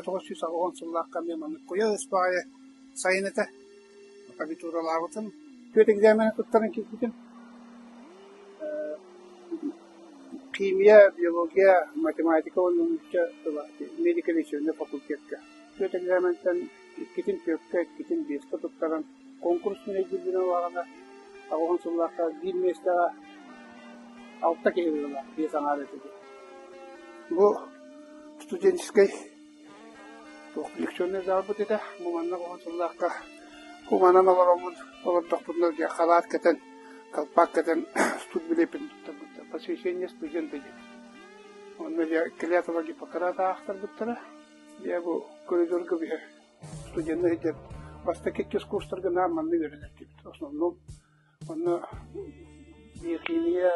1980 сыллаахха эмиэ маннык куйаас баҕайы сайын этэ. Абитуралаабытым. Түөрт экзамена туттаран киирбитим. Химия, биология, математика уонна нуучча тыла медико-лечебнай факультетка. Түөрт экзаментан иккитин түөркэ, иккитин биэскэ туттаран, конкурс мин өйдүүрбүнэн улаҕана 80 сыллаахха биир миэстэҕэ алта киһи быһыылаах, биэс аҥаар этэ. Бу студенческай туох лекционнай залбыт этэ. Бу манна уһун сыллаахха куманан олороммун олордохпутуна дьэ халаат кэтэн, колпак кэтэн студбилиэппин туттарбыттар. Посвящение студента диэн. Онно дьэ клятва Гиппократа аахтарбыттара. Дьэ бу коридорга биһэр студеннар сылдьан бастакы иккис курстарга наар манна үөрэнэр этибит. В основном онно биохимия.